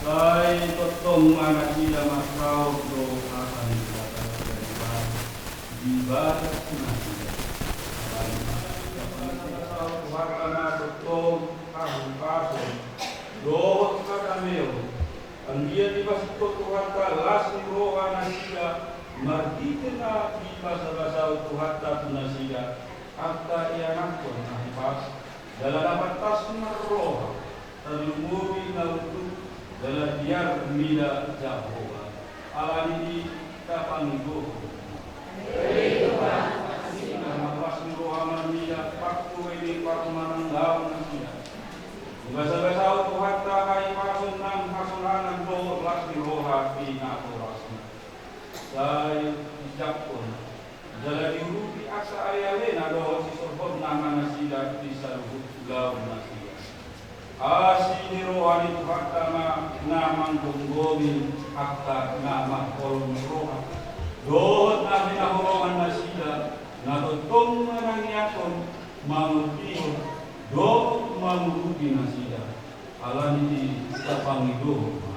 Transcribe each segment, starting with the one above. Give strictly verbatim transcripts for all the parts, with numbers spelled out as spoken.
Sai tongtong ma nasida marsaor do asa ni Debata. Di bagas nasida. Alani i, Tuhanta na tongtong hahipason dohot hadameon. Anggiat dipasingkop Tuhanta las ni roha nasida marhite na dibasabasahon Tuhanta tu nasida, angka ianakhon na hipas, jala na pantas marroha, tarlumobi na unduk jala diar mida Jahowa. Alani i tapangidohon. Las ni roha marmida, pangkuhai ni parmaranggaon nasida. Dibasabasahon Tuhanta hahipason nang hasonangan dohot las ni roha di natorasna. Sai dijangkon jala diurupi angka alealena dohot sisorhotna ma nasida di saluhut ulaon nasida. Asi ni roha ni Tuhanta ma na manggomgomi angka na marholong roha dohot na hinaholongan nasida, na tongtong manangiangkon, mangondihon dohot mangurupi nasida. Alani i tapangidohon ma.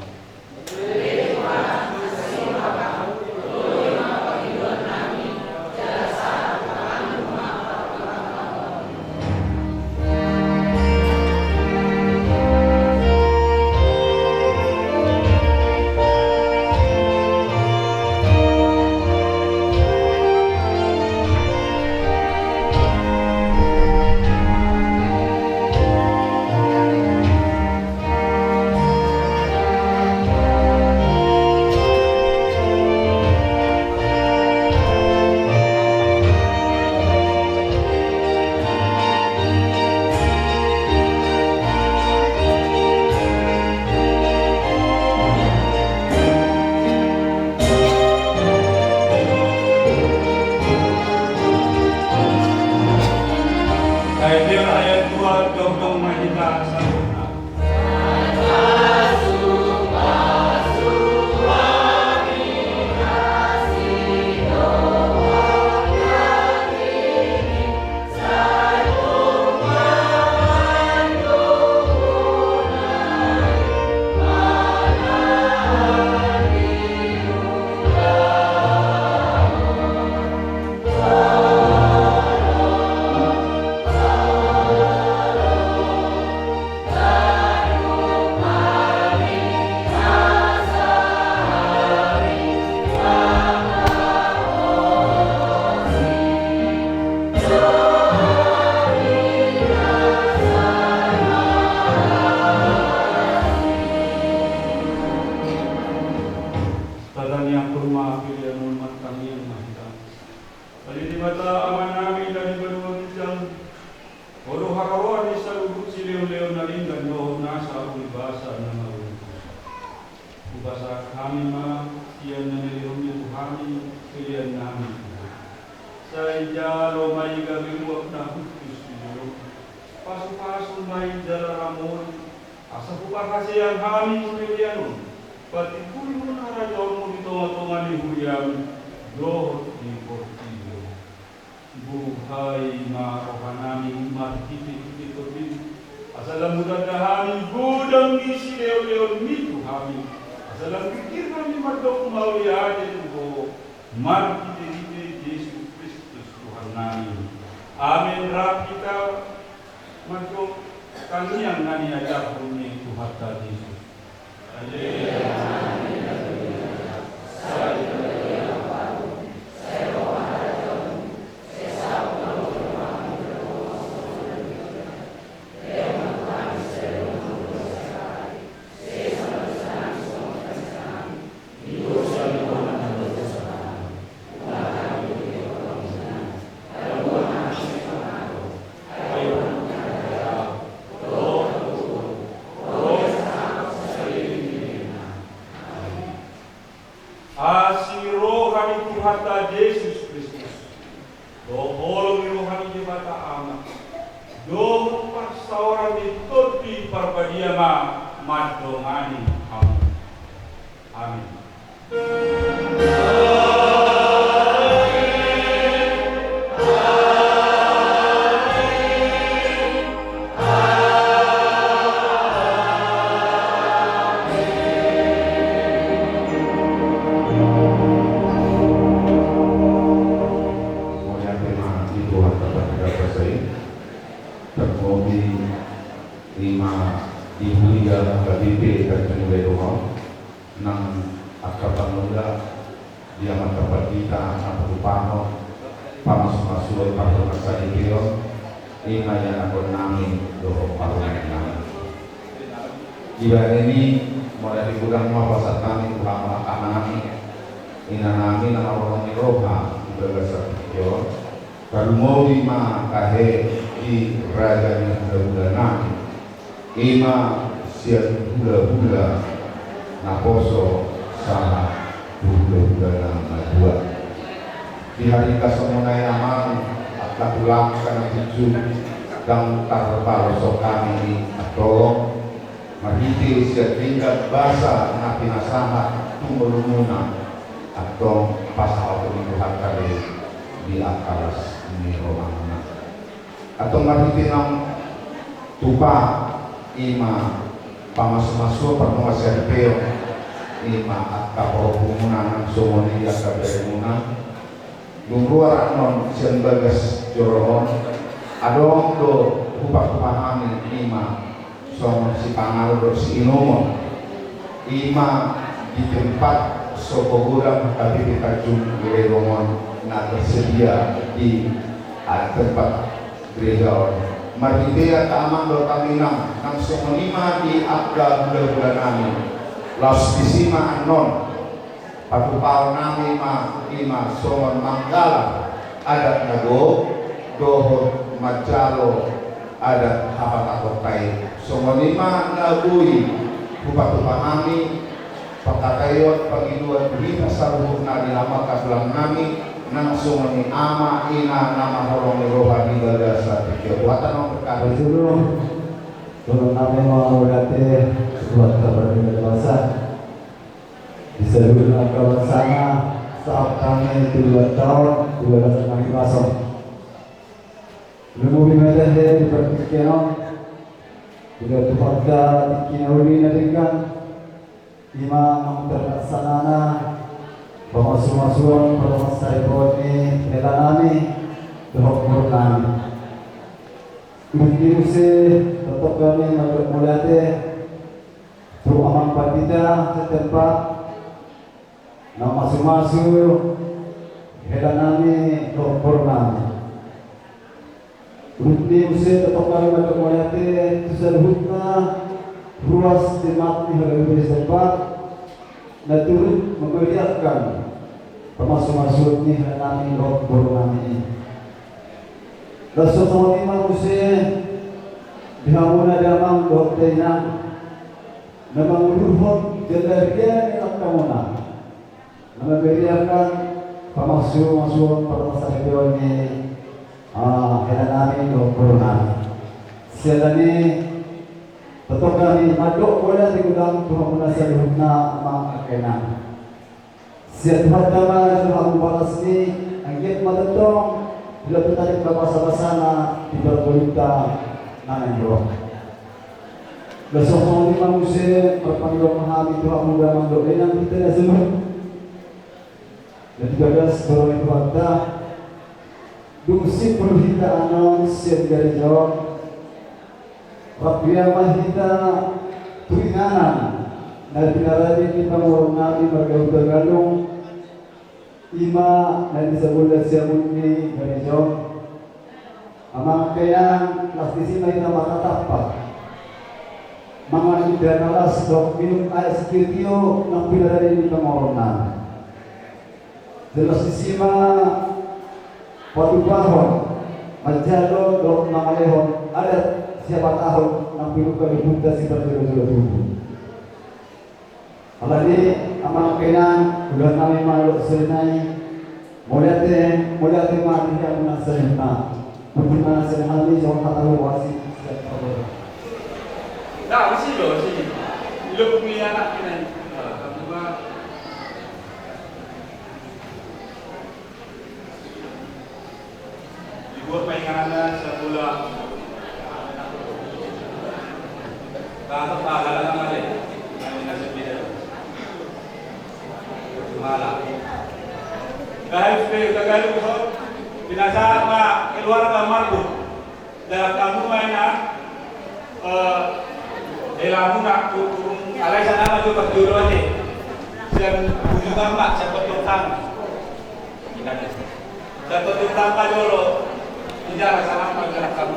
Sai biar ayat dua, jongjong ma hita saluhutna. Tataniang hurma pelean on, martangiang ma hita. Ale Debata Amanami na di banua ginjang, Ho do haroroan ni saluhut silehonlehon na denggan dohot nasa umbasa na maruntung. Hupasahat hami ma sian na nilehonMi tu hami pelean nami. Sai jalo ma i gabe uap na hushus tu jolo. Pasupasu ma i jala ramoti, asa huparhaseang hami pelean on patimbulhon harajaonMu di tongatonga ni huriaMi dohot di portibi on. Buhai ma rohanami marhitehite TondiM, asa lam hutanda hami godang ni silehonlehonMi tu hami, asa lam ginggir hami mandok mauliate tu Ho, marhitehite Jesus Kristus Tuhannami. Amen. Rap hita mandok tangiang na niajarhon ni Tuhanta Jesus. Asi ni roha ni Tuhanta Jesus Kristus. Parbadia ma mandongani hamu. Amin. Mauliate ma di Tuhanta parhata basa i. Tarlumobi ima di huria H K B P Tanjung Balai Dongan, nang angka pangula di amanta pandita na patupahon pamasumasuon parhata saripeon, ima ianakhon nami dohot parumaen nami. Dibahen i, mauliate godang ma pasahat nami tu hamu angka amanami, inanami na marholong ni roha di bagasan tingki on. Tarlumobi ma tahe di raja ni hulahula nami, ima sian hulahula naposo sahat tu hulahula na madua. Di hari na songon i amang, angka tulang, angka na burju, ndang tarpalosok hami antong marhite sian denggan basa na pinasahat tu ngolumuna, antong pasahaton ni Tuhanta be di angka las ni rohangna. Antong marhite naung tupa ima pamasumasuon parhata saripeon, ima angka pahompu muna nang songon i angka beremuna. Dung ruar annon sian bagas joro on, adong do hupatupa hami ima songon sipanganon dohot siinumon, ima di tempat so pogodang H K B P Tanjung Balai Dongan na tersedia di, ah, tempat gereja on. Marhite angka amang dohot inang, nang songon i ma di angka hulahula nami, laos disi ma annon patupaon nami ma ima songon manggalar adat na gok dohot manjalo adat hapatahonta i. Songon i ma na boi hupatupa hami pangkataion pangidoan tu hita saluhutna di hamu angka tulang nami, nang songon i ama ina na marholong ni roha di bagasan tingki on. Tuhanta naung berkahi. Jolo, tolong nami mauliate tu Tuhanta parhata basa. Di saluhut angka basana, sahat hami tu Tuhanta on di bagasan na hinaso. Lumobi ma tahe di partingkian on, di Tuhanta tingki na uli na denggan, ima naung terlaksanana pamasumasuon parhata saripeon ni hela nami dohot boru nami. Dung i muse, tongtong hami mandok mauliate tu amang pandita setempat na mamasumasu hela nami dohot boru nami. Dung i muse, tongtong hami mandok mauliate tu saluhutna ruas jemaat ni H K B P setempat na turut mameriahkan pamasumasuon ni hela nami dohot boru nami i. Laos songon i ma muse di hamuna damang dohot dainang na mangudurhon jala rian ni angka muna na mameriahkan pamasumasuon parhata saripeon ni, ah, hela nami dohot boru nami. Siala ni i, tongtong hami mandok mauliate godang tu hamuna saluhutna amang angka inang. Sian Tuhanta ma jolo hamu balas ni, anggiat ma tongtong dilapatan ni basabasana di pargogita na naeng ro. Laos songon i ma muse marpangido ma hami tu hamu damang dohot dainang hita na saluhut na di bagas joro ni Tuhanta. Dung simpul hita annon sian gareja on, rap ma hita tu inganan na pinarade ni pamoruon nami marga Hutagalung, ima na di sabola siamun ni gareja on. Amang angka inang, laos disi ma hita marhatampak mangan indahan na las dohot minum aek sitio-tio na pinarade ni pamoruon nami. Jala disi ma patupahon, manjalo dohot mangalehon adat siapatahon na pinungka ni ompunta siparjolo-jolo tubu. Alani i, amang angka inang, ulaon nami ma dohot songon i. Mauliate, mauliate ma di hamuna saluhutna. Mauliate ma songon hami songon hata huhuasi sian parboru. Nah, di sini loh, sini. Ilok punya anak ini. Nah, kamu mah. Dibuat mainan sekolah. Tahu tak ada nama deh. Mainan sepeda. Malah. Guys, kita galu so. Binasa apa? Keluarga marbot. Dalam kamu main ah. Eh, hela muna, tu-, turun, alai sana maju pas jolo aja. Sian ujung tambak, sian potong tang. Sian potong tambak jolo. Injak sana maju kamu.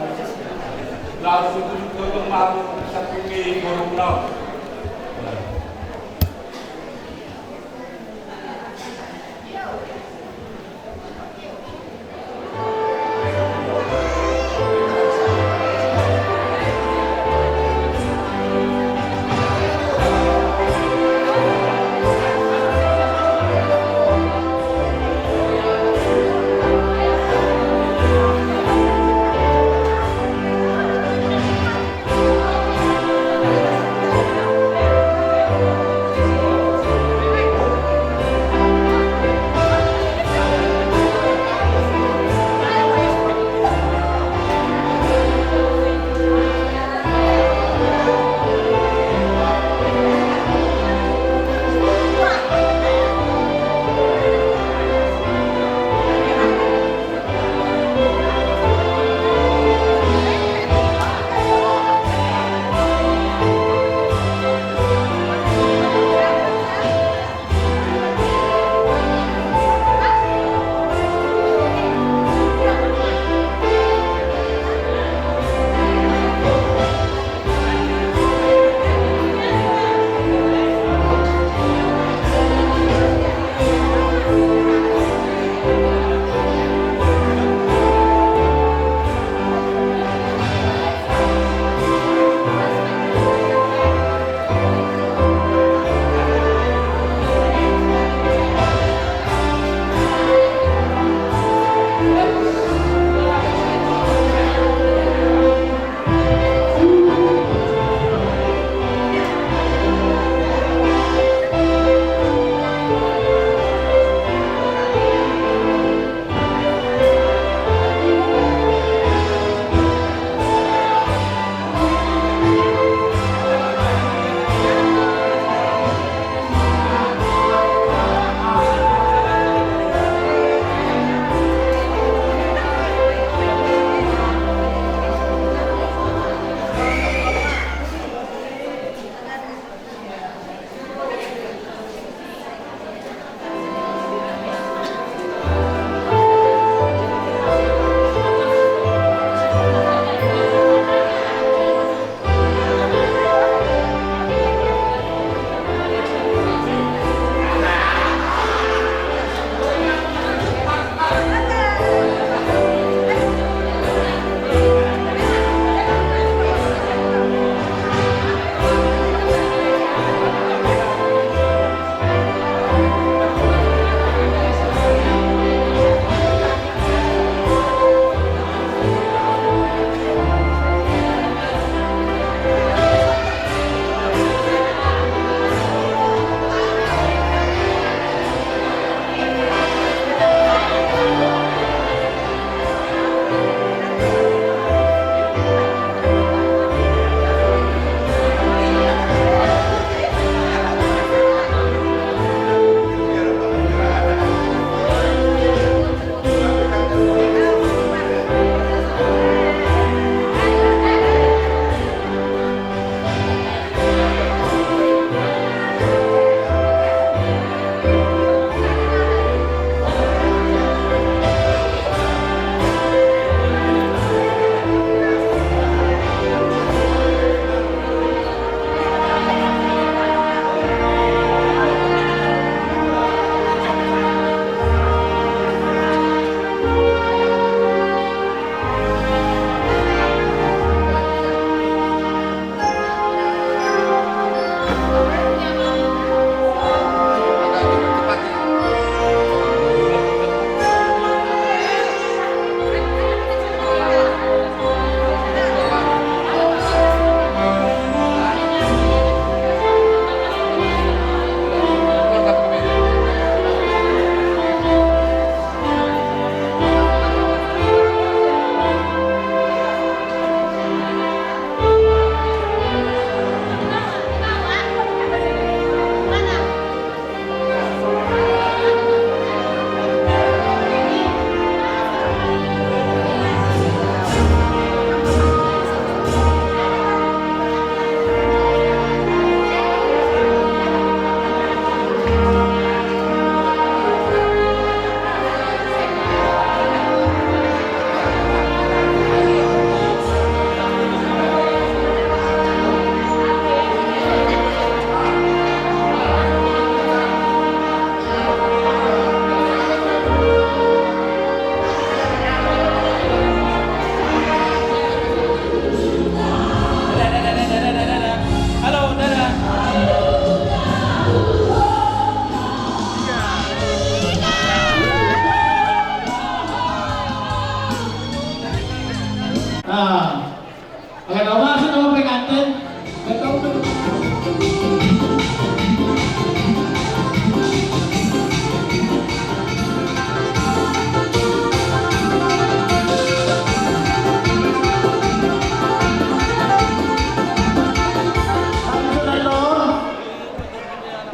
Langsung potong maju, satu ke borong laut.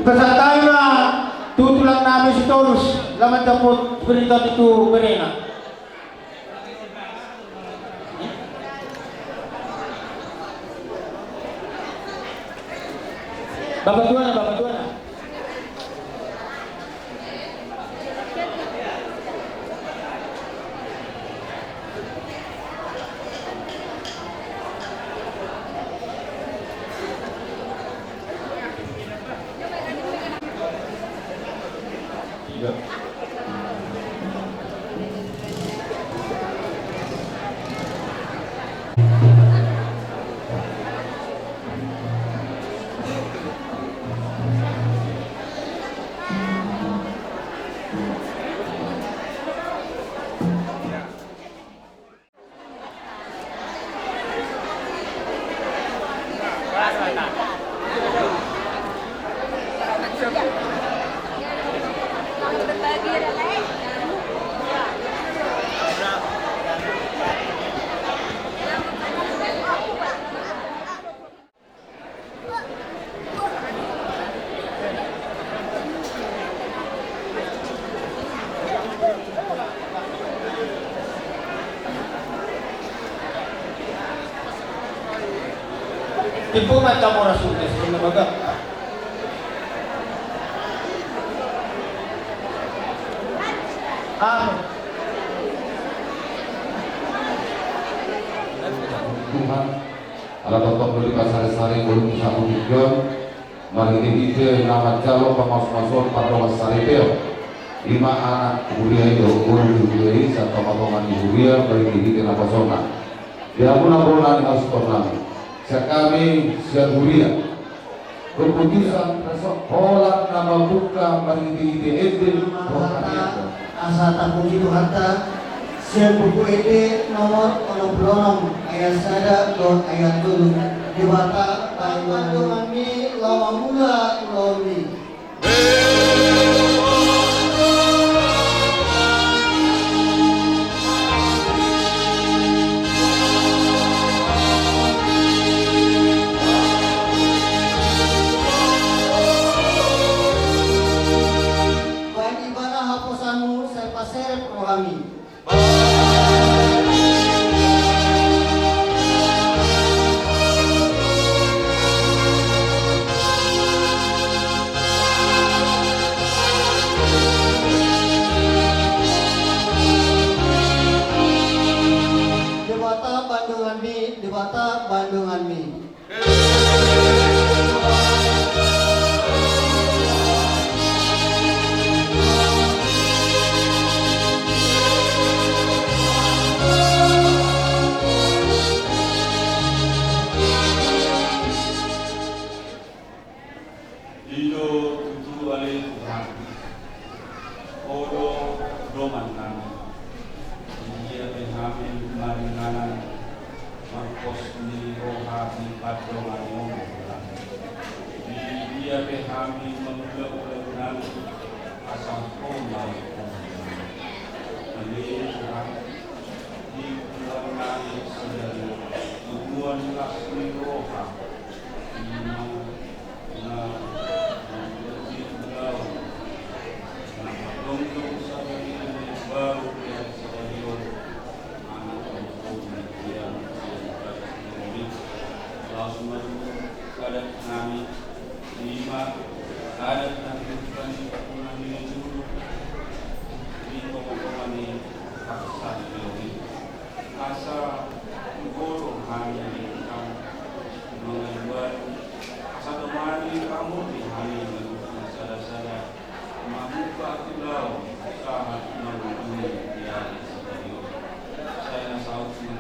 Pasahat hami ma tu tulang nami Sitorus, laho manjemput berita tu berena. Bapak tuan, bapak tuan. Timbo ma tamu rasul, es kena bagak. Amin. Tuhan. Ala tongtong do dipasarsaring ngolum sahat tu tingki on, marhitehite na manjalo pamasumasuon pardongansaripeon. I ma anak huria i dohot boru ni huria i sian tongatonga ni huria marhitehite napasonna. Di hamuna bona ni hasuhuton nami, sian hami sian huria. Keputusan resort holan na mambuka marhitehite ende dohot hadiah. Asa tapuji Tuhanta, sian Buku Ende nomor onom pulu onom, ayat sada dohot ayat tolu. Debata, baen ma donganmi laho mamula ulaonmi. Baen ibana haposanmu, sai paserep rohami. Debata baen donganmi, Debata baen donganmi. I do tutu ale Tuhan. Ho do dongan nami. Di dia pe hami maringanan, marpos ni roha di pardongan ni Tuhan. Di dia pe hami mangula ulaon nami, asa Ho ma i. Ale Tuhan, di ulaon nami sadari, ulaon las ni roha. Asa tu Ho do hami mangalualuhon, asa domani hamu di hami mangalualuhon sada-sada, mambuka ulaon sahat mangulahon di ari sadari on. Sai na saut ni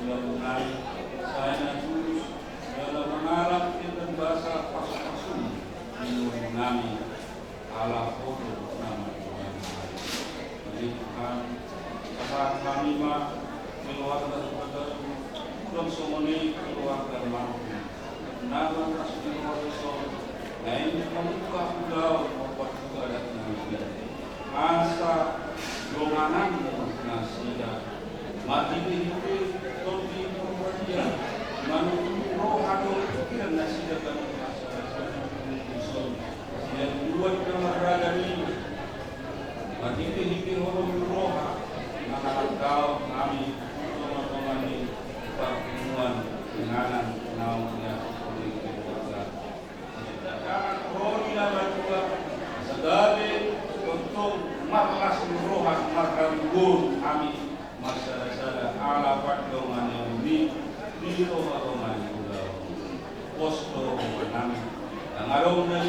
ulaon nami, sai na tulus, jala mangalap di basa pasu-pasum di ngolu nami. Ala Ho do na mandongani hami. Ale Tuhan, pasahat hami ma keluarga, keluarga, udon songon i keluarga marhum. Na marlas ni roha dison, naeng mambuka ulaon, mambuka adat nami. Asa dongananmu nasida, marhite-hite Tondi Porbadia, manundun roha dohot pikiran nasida, bani asa, asa, asa,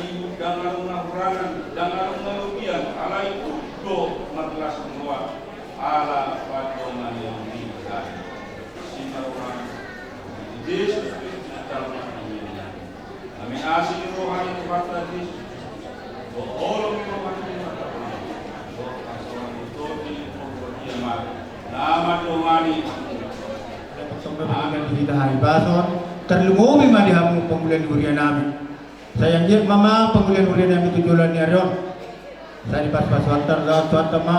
Ndang adong na hurangan, ndang adong na lobian, alai tuk do marlas roha ala pandonganion ni Debata. Simarrohan Jesus Kristus jala martangiang. Amin. Asi ni roha ni Tuhanta Jesus, dohot holong ni roha ni Tuhanta, dohot hasoman ni Tondi Porbadia ma na mandongani hamu. Amin. Di hita hahipason, tarlumobi ma di hamu pangula ni huria nami. Sai anggiat ma, ma pangula ni huria nami tu joloan ni ari on. Sai dipasupasu Tuhanta, dipasupasu Tuhanta ma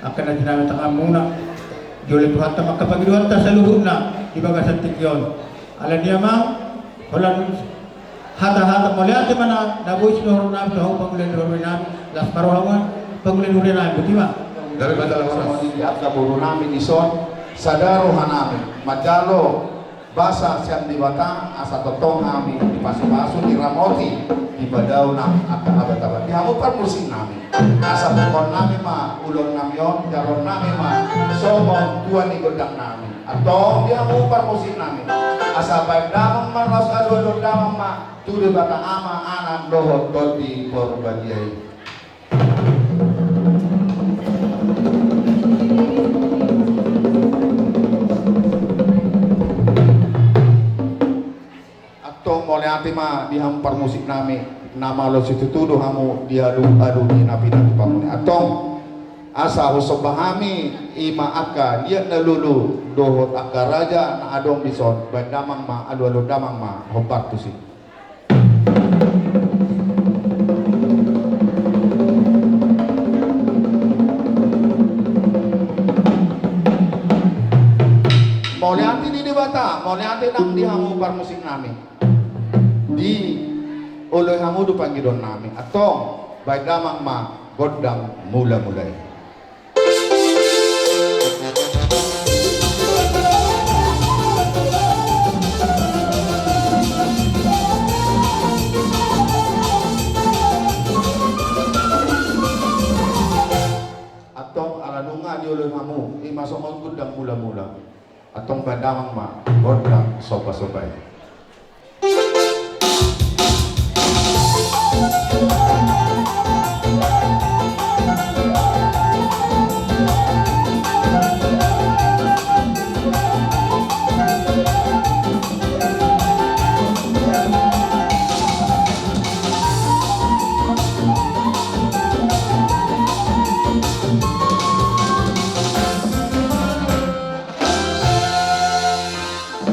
angka na tinabi tanganmuna. Jolo Tuhanta ma angka pangidoanta saluhutna di bagasan tingki on. Alani i amang, holan hata-hata mauliate ma na, na boi sinuhorhon nami tu hamu pangula ni huria nami, las ma roha ma pangula ni huria nami, botima. Dari batalah orang di angka boru nami dison, sada roha nami manjalo basa sian Debata, asa tongtong hami dipasupasu, diramoti, dipadao nang angka abad-abad. Di hamu parmusik nami, asa pungkaon nami ma ulaon nami on, jaloon nami ma songon tua ni gondang nami. Antong di hamu parmusik nami, asa baen damang ma laos alualuhon damang ma tu Debata Ama, Anak dohot Tondi Porbadia i. Antong mauliate ma di hamu parmusik nami, na malo situtu do hamu diadu-adu di na pinatupa muna i. Antong asa husomba hami i ma angka liat na lolo dohot angka raja na adong dison, baen damang ma, alualuhon damang ma hombar tusi. Mauliate di Debata, mauliate nang di hamu parmusik nami. Dioloi hamu do pangidoan nami. Antong, baen damang ma gondang mula-mula i. Antong ala nunga dioloi hamu, i ma songon gondang mula-mula. Antong baen damang ma gondang somba-somba i.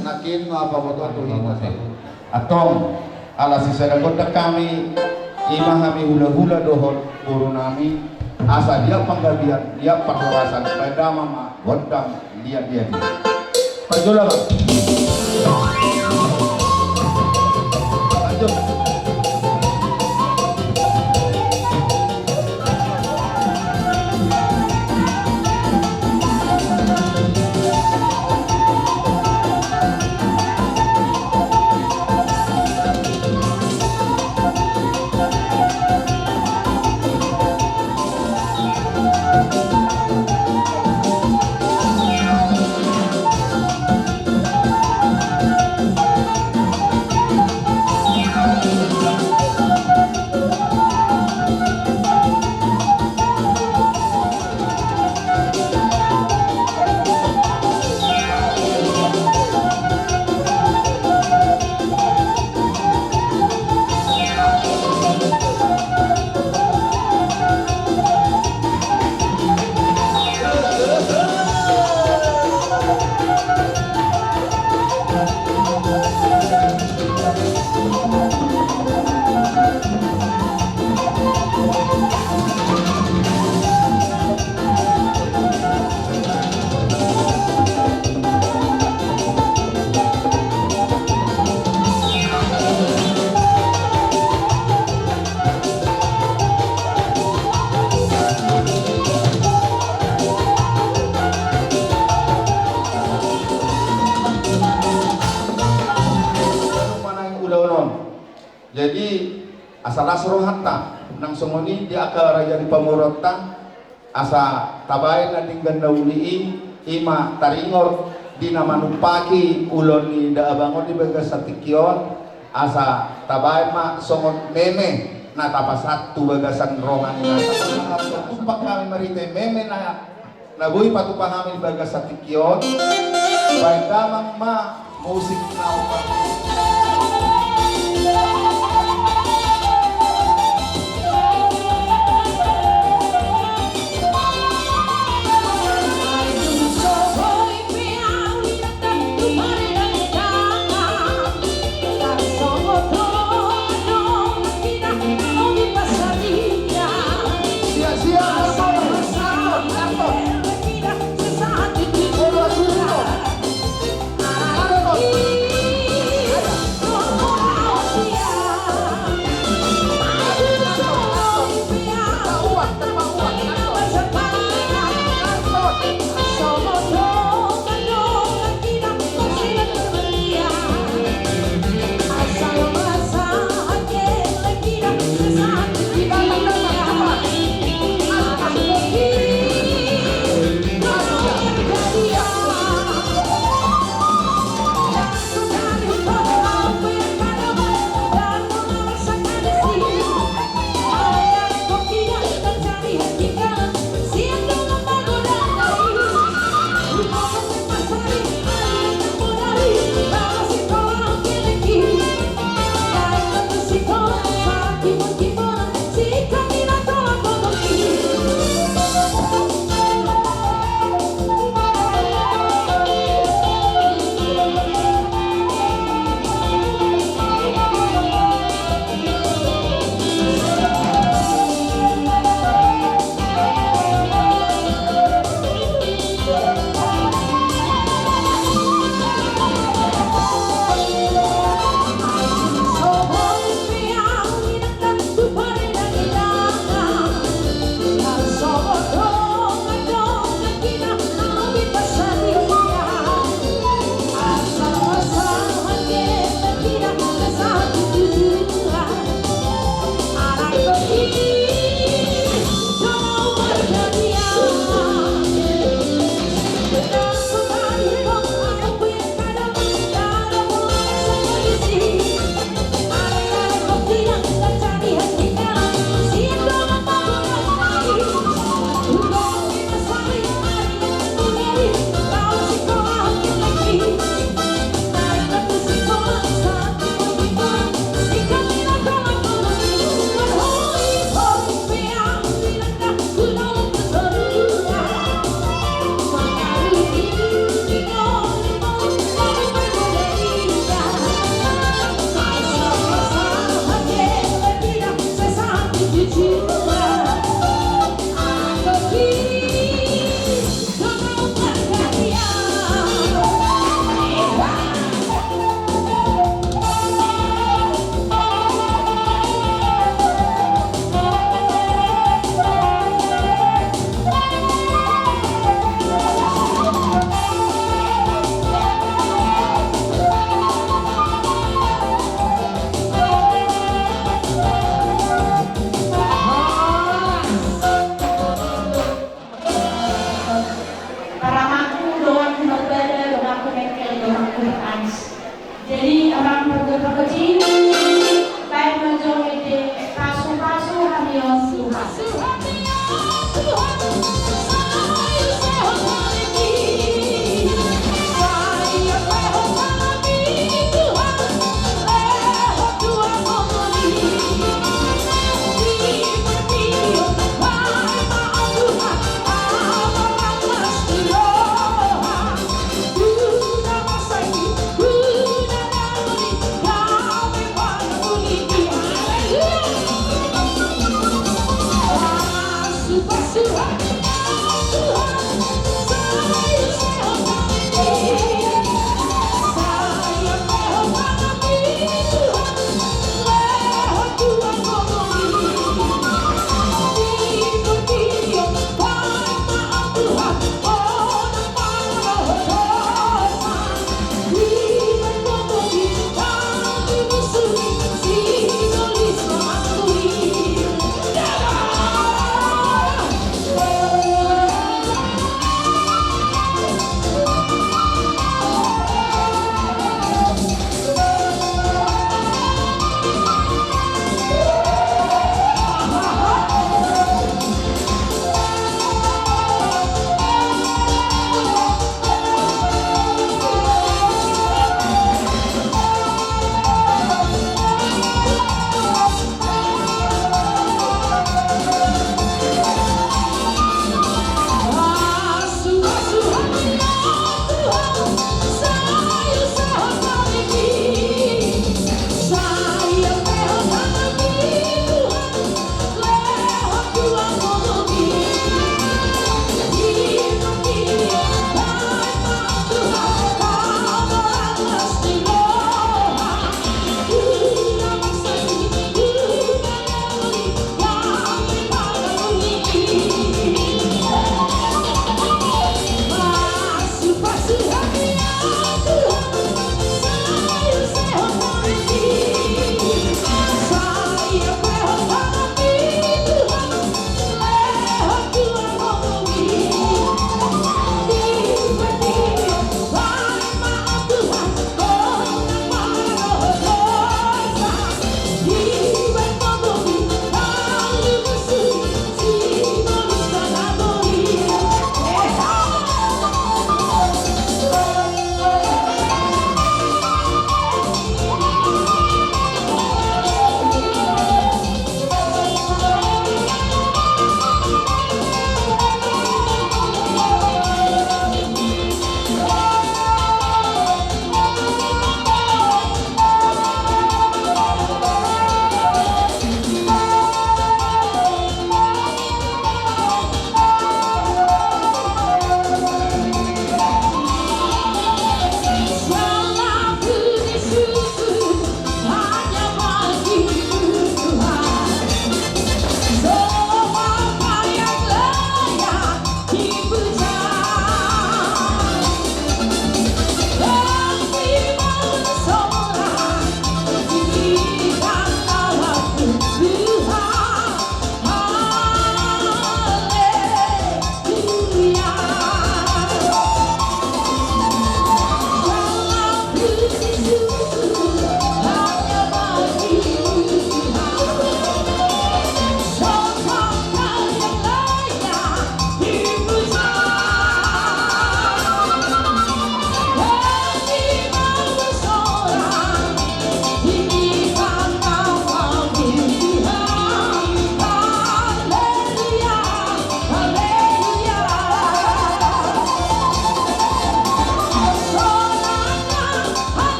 Nangkin ma pabotoan tu hita. Antong, ala sisada gondang hami, i ma hami hula-hula dohot boru nami, asa dia panggabean, dia parhorasan, baen damang ma gondang liat-liat i. Parjolo ma. Lanjut. Manang ulaon on. Jadi, asa las rohanta, nang songon i di angka raja ni pamoruonta, asa tabaen na denggan na uli i, i ma taringot di na manumpahi ulaon ni da abang on di bagasan tingki on, Asa tabaen ma songon meme na tapasahat tu bagasan roha ni na tapasahat. Tumpak hami marhite meme na, na boi patupa hami di bagasan tingki on. Baen damang ma musik na opat.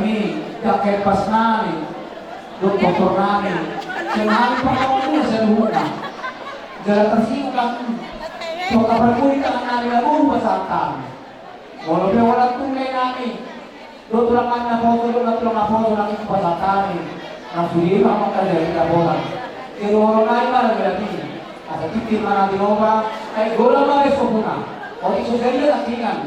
Ni, jala kepas nami, doktor nami, seng hami pangkawan muna saluhutna. Jala tarsingkang, so kaparguli tangan nami na boru pasahat hami. Molo pe holan tung lae nami, do tulang nami naposo, do na tulang naposo nami pasahat hami. Na sude ma mangkajari dapotan. Jala holan nami ma na berarti. Asa tingki ma na tinopa, ai gola ma resopuna. Otik so sadia tangkingan.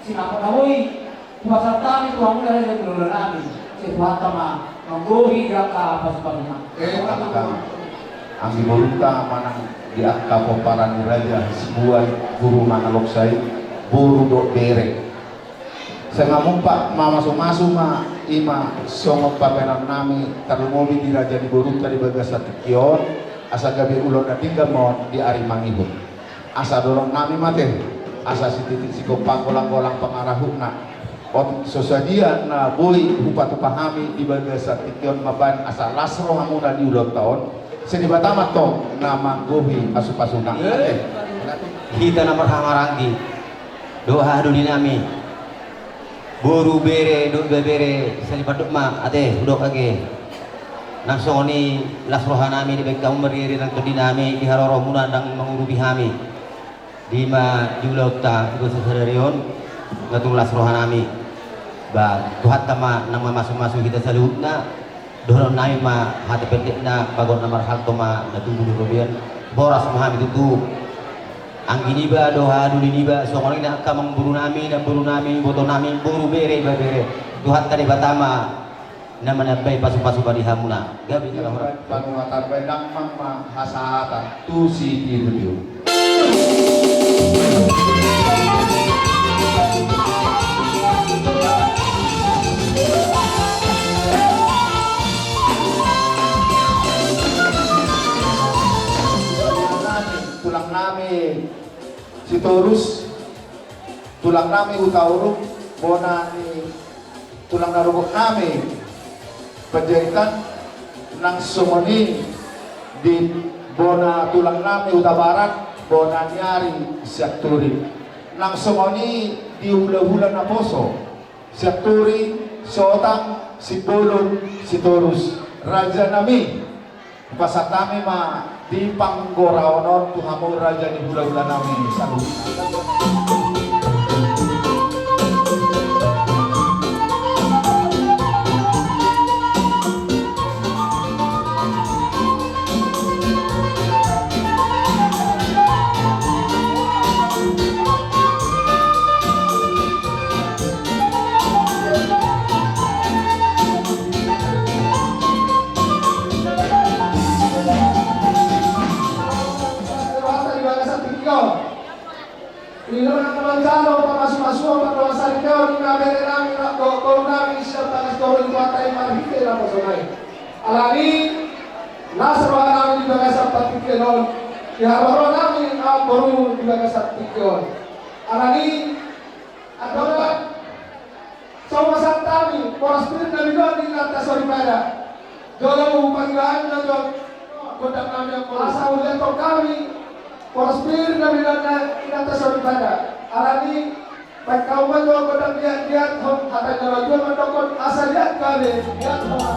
Sinamot na boi. Hupasahat hami tu hamuna raja ni hulahula nami, sai Tuhanta ma manggohi di angka pasupasuna. Eh, angka anggi borunta manang di angka pomparan ni Raja Hasibuan, Guru Manaloksai, boru dohot bere. Sai mamungka mamasumasu ma i ma songon pambahenan nami tarlumobi di raja ni borunta di bagasan tingki on, asa gabe ulaon na denggan ma on di ari mangihut. Asa dohonon nami ma ate, asa sititi sigompa, golanggolang pangarahutna. Otik so sadia na boi hupatupa hami di bagasan tingki on mambahen asa las rohamuna di ulaonta on. Sai Debata ma antong na manggohi pasupasuna. Ate. Hita na marhahamaranggi dohot hahadoli nami. Boru, bere dohot ibebere, sai dipandok ma ate, hudok age. Nang songon i las roha nami dibahen hamu mariri nang tondi nami di haroromuna ndang mangurupi hami. Di ma di ulaonta di bagasan sadari on, nga tung las roha nami. Ba Tuhanta ma nang mamasumasu hita saluhutna. Dohonon nami ma hata pendekna, bagot na marhalto ma na tumbu di robean. Boras ma hami tutu. Anggi niba dohot hahadoli niba, songon i nang angka amangboru nami, namboru nami, iboto nami, boru, bere, ibebere. Tuhanta Debata ma na manambai pasupasu bani hamuna. Gabe jala horas. Panguatan baen damang ma hasahatan tu sitiotio. Tulang nami Sitorus, tulang nami Hutauruk, bona ni tulang na rorobot nami Panjaitan, nang songon i di bona tulang nami Hutabarat, bona ni ari Sianturi, nang songon i di hulahula naposo Sianturi, Sotang, Simbolon, Sitorus, raja nami. Hupasahat hami ma di panggoraon on tu hamu raja ni hulahula nami saluhutna. Di na manjalo pamasumasuon, pardongansaripeon ni na bere nami, na boru nami sian bagas toru i, Tuhanta i marhite naposona i. Alani i, las roha nami di bagasan partingkian on, di haroro nami amangboru di bagasan tingki on. Alani i, andorang so pasahat hami boras pir na binoan ni inanta soripada. Jolo hupangidoan do jolo gondang nami amangboru. Asa hulean hami boras pir na binoan ni inanta soripada. Alani i, baen hamu ma jolo gondang liatliat, hata ni na batua mandokkon asa liat gabe, liat ma.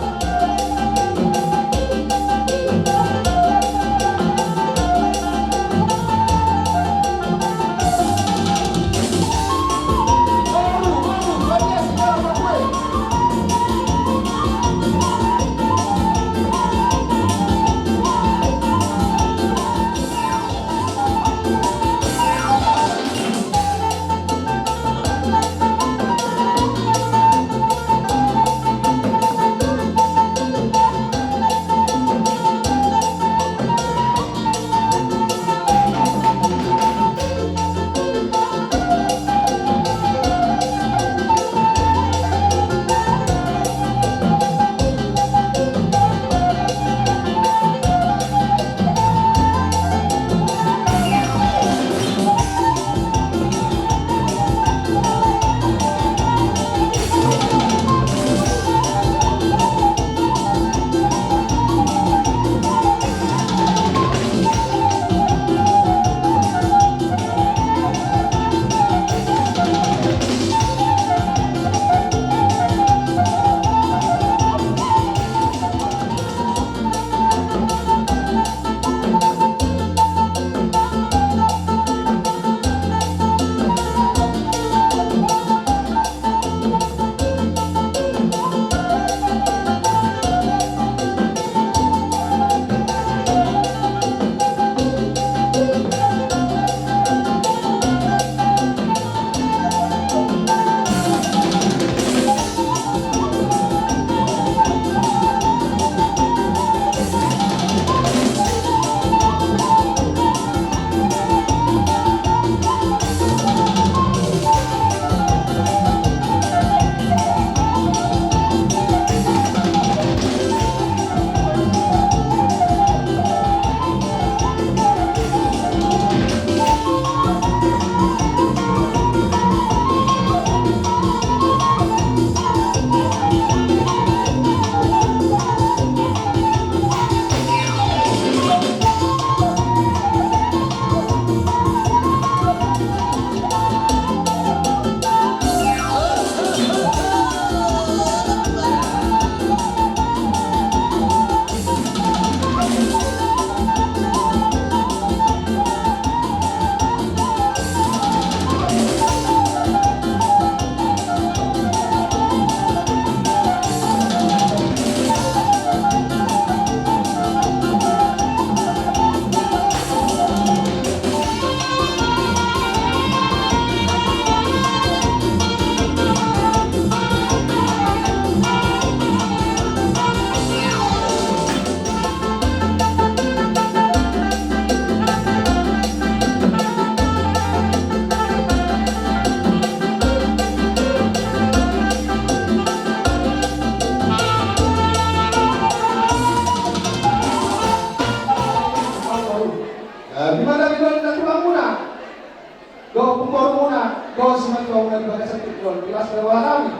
di bagasan tingki on, di las ni roha nami.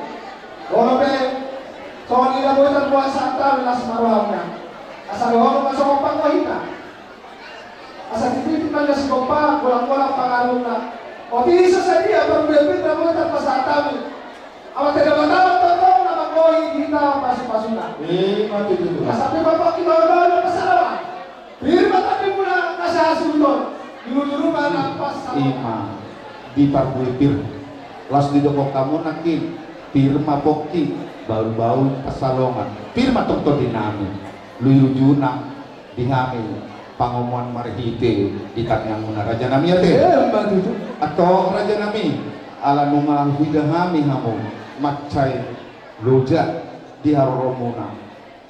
Molo pe songon i na boi tarbuat sahat hami, las ma rohamuna. Asa dohonon ma songon panggohita. Asa titiptip ma na sigompa, golanggolang pangarahutna. Otik so sadia parbue pir na boi tarpasahat hami. Amanta Debata ma tongtong na manggohi di hita pasupasuna. Ima tutu. Asa pe ma pongki bahulbahul na pansalongan. Pir ma tondimuna na sahasuhuton. Di ujung ruma na pansalongan. Ima di parbue pir. Laos didok hamu nangkin, pir ma pongki bahulbahul pansalongan. Pir ma tong tondinami. Luiujuna di hami pangomoan marhite di tangiangmuna, rajanami, ate. Ima tutu. Antong, rajanami, ala nunga huida hami hamu mansai loja di haroromuna.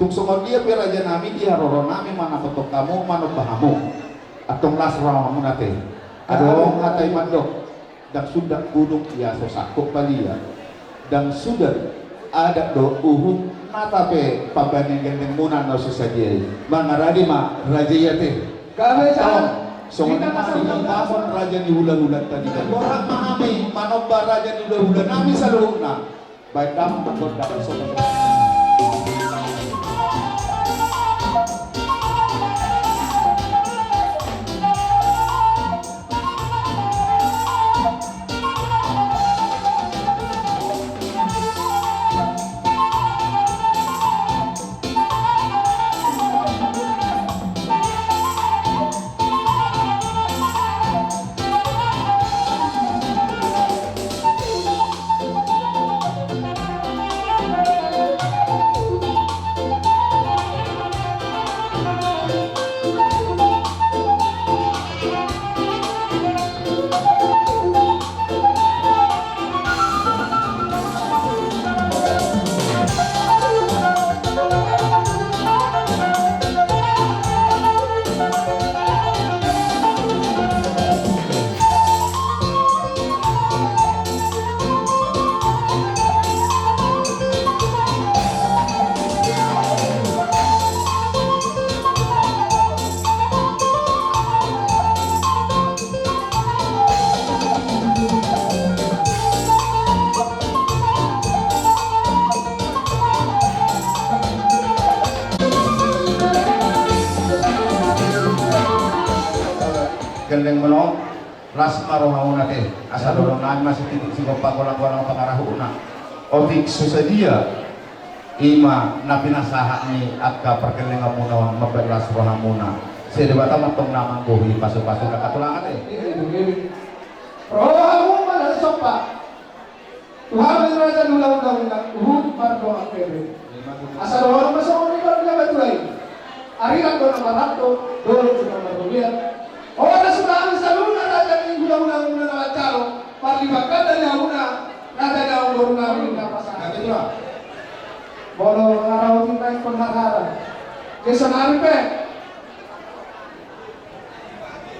Tung songon dia pe, rajanami, di haroronami mandapothon hamu, manomba hamu. Antong las rohamuna, ate. Adong hata i mandok. Ndang sundat gunung ia so sangkot balian. Ndang sundat adat dohot uhum, nata pe pambahenan gellengmuna na so sadia i. Mangarade ma raja i, ate. Gabe jala. Antong, songon i ma di hita na sahunang-hunang raja ni hulahulanta di balian. Borhat ma hami manomba raja ni hulahulanami saluhutna. Baen damang gondang so. Gelleng molo, las ma rohamuna, ate. Asa dohononnami ma sititi sigompa, golanggolang pangarahutna. Otik so sadia, ima na pinasahat ni angka pargellenganmuna on mambahen las rohamuna. Sai Debata ma tong na manggohi pasupasuna, hatulangan, ate. Rohamu ma na somba. Tu hami raja ni hulahula, uhum mardoa kebe. Asa dohonon ma songon i, parjolo tu ai. Ari na do na marhatohot, dohot tu na marholiat. Horas ma hami saluhutna raja ni hulahula, hulahula na manjalo. Parlibangkan dari hamuna, raja ni amangborunami na pasahat. Molo ngarauti na ingkon harhara. Jason Aripe.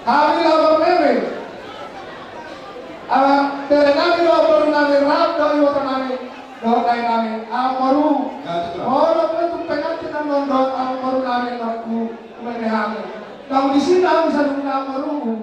Hami do amangborunami. Ama, berenami do amangborunami, rap do ibotonami, dohot dainami, amangboru. Molo pe tung pengantin annon dohot amangborunami, na tu, tu mene hami. Naung disi hami saluhutna, amangboru.